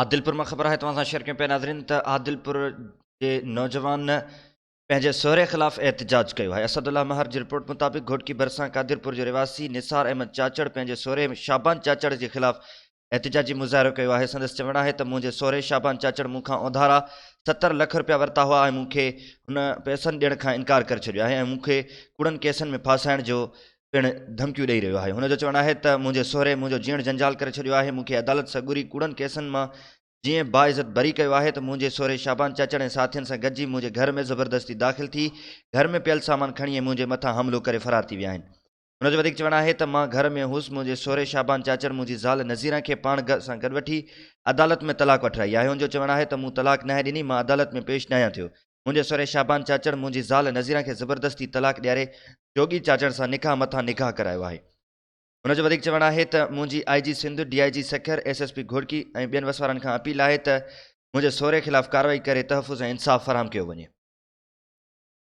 عادلپور مان خبر آهي توهان سان شيئر ڪيون پيا ناظرين ته عادلپور جي نوجوان پنهنجي سهري خلاف احتجاج ڪيو آهي اسد الله مهر جي رپورٽ مطابق گهوٽڪي ڀرسان قادرپور جو رهواسي نثار احمد چاچڙ پنهنجي سهري شعبان چاچڙ جي خلاف احتجاجي مظاهرو ڪيو آهي سندس چوڻ آهي ته منهنجي سهري شعبان چاچڙ مون کان اوڌارا 70 لک رپيا ورتا هئا ۽ مون کي هن پئسن ڏيڻ کان انڪار ڪري ڇڏيو آهي ۽ مون کي ڪوڙن ڪيسن ۾ ڦاسائڻ جو پڻ ڌمڪيون ڏئي رهيو آهي. هن جو چوڻ آهي ته منهنجي سهري منهنجو جيئڻ جنجال ڪري ڇڏيو آهي، مون کي عدالت سڳوري ڪوڙن ڪيسن مان جيئن باعزت بري ڪيو آهي ته منهنجي سهري شعبان چاچڙ ۽ ساٿين سان گڏجي منهنجي گهر ۾ زبردستي داخل ٿي گهر ۾ پيل سامان کڻي ۽ منهنجي مٿان حملو ڪري فرار ٿي ويا آهن. هن جو وڌيڪ چوڻ آهي ته مان گهر ۾ هئس منهنجي سهري شعبان چاچڙ منهنجي زال نذيران کي پاڻ سان گڏ وٺي عدالت ۾ طلاق وٺرائي آهي. هن جو چوڻ آهي ته مون طلاق ناهي ڏني مان عدالت ۾ پيش ناهيان ٿيو. منهنجي سهري شعبان چاچڙ منهنجي زال نذيران کي زبردستي طلاق ڏياري جوڳي چاچڙ سان نڪاح مٿان نڪاح ڪرايو آهي. هن جو وڌيڪ چوڻ آهي ته منهنجي I G Sindh, D I G Sukkur, S S P Ghotki ۽ ٻين وسوارن کان اپيل آهي ته منهنجي سهري خلاف ڪارروائي ڪري تحفظ ۽ انصاف فراهم ڪيو وڃي.